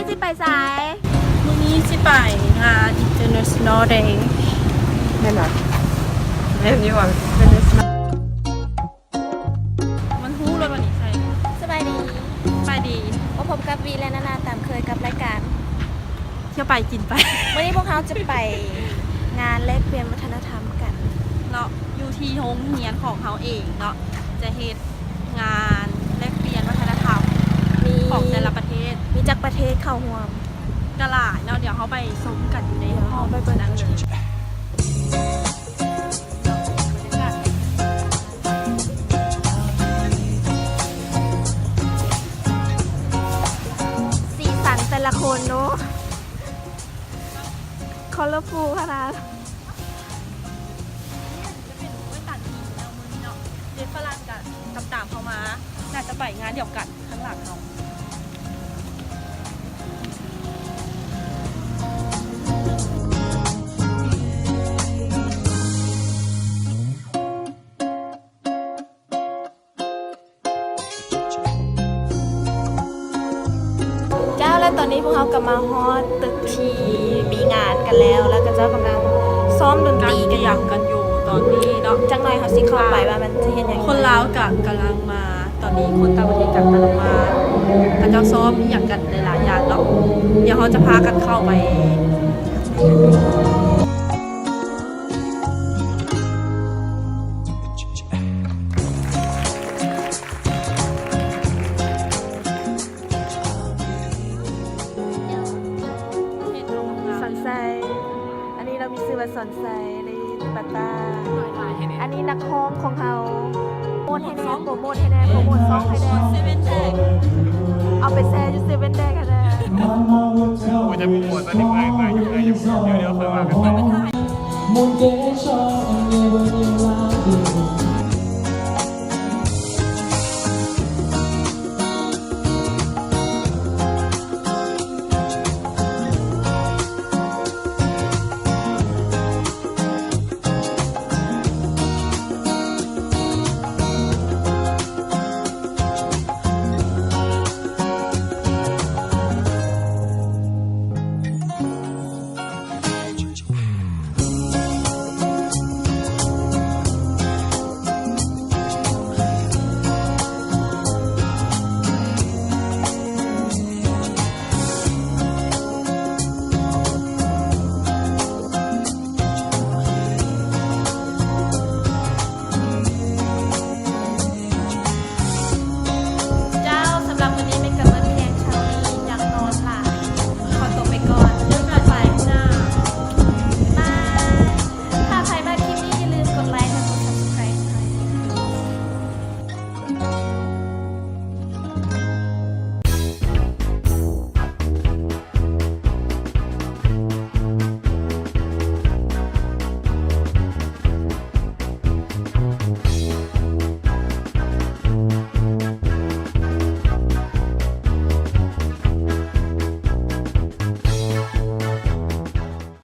ຊິໄປໃສ? ມື້ນີ້ຊິໄປງານ International Day ແມ່ນບໍ່? ແມ່ນຢູ່ຫວາ? International ມັນຮູ້ໂລດວ່ານີ້ໃສ. ສະບາຍດີ ສະບາຍດີ ມາພົບກັບວີ ແລະ ນານາ ຕາມເຄີຍກັບລາຍການ ທ່ຽວໄປກິນໄປ. ມື້ນີ້ພວກເຮົາຈະໄປງານແລກປ່ຽນວັດທະນະທຳກັນເນາະ ຢູ່ທີ່ໂຮງຮຽນຂອງເຮົາເອງເນາະ ຈະເຮັດງານແລກປ່ຽນວັດທະນະທຳ ມີ ຂອງແຕ່ລະປະເທດ. ມີຈັກປະເທດເຂົ້າຮ່ວມ? ກະຫຼາຍເນາະ ດຽວເຮົາໄປຊົມກັນຢູ່ໃນຫ້ອງນັ້ນເລີຍ. ສີສັນແຕ່ລະຄົນເນາະ colorful ຂະໜາດ. ຈະເປັນການກິນເນາະ ມື້ນີ້ເນາະ ເດັກຝຣັ່ງກະຕາມໆເຮົາມາ ໜ້າຈະໄປງານດຽວກັນ ຂ້າງຫຼັງເຮົາ. ເຈົ້າ ແລະ ຕອນນີ້ພວກເຮົາກໍມາຮອດຕຶກທີ່ມີງານກັນແລ້ວ ແລ້ວເຂົາເຈົ້າກຳລັງຊ້ອມດົນຕີກັນຢູ່ ກັນຢູ່ຕອນນີ້ເນາະ. ຈັກໜ່ອຍເຮົາຊິເຂົ້າໄປວ່າມັນຈະເຮັດຫຍັງ. ຄົນລາວກະກຳລັງມາ ຕອນນີ້ຄົນຕ່າງປະເທດກະກຳລັງມາ ເຂົາເຈົ້າຊ້ອມອີ່ຫຍັງກັນຫຼາຍໆຢ່າງເນາະ. ດຽວເຮົາຈະພາກັນເຂົ້າໄປ. ສອນໄຊ ອັນນີ້ລາວມີຊື່ວ່າສອນໄຊ ເລປາຕາ. ອັນນີ້ນັກຮ້ອງຂອງເຮົາ ໂປຣໂມດໃຫ້ແດ່ ໂປຣໂມດໃຫ້ແດ່ ໂປຣໂມດຊ່ອງໃຫ້ແດ່ ເຊເວັນແດກ ເອົາໄປແຊຢູ່ເຊເວັນແດກໃຫ້ແດ່. ໂອ້ຍ ຈະໂປຣໂມດຕອນນີ້ ເມື່ອຍ ເມື່ອຍຢູ່ ເມື່ອຍຢູ່ ດຽວ ດຽວ ດຽວຄ່ອຍວ່າກັນ.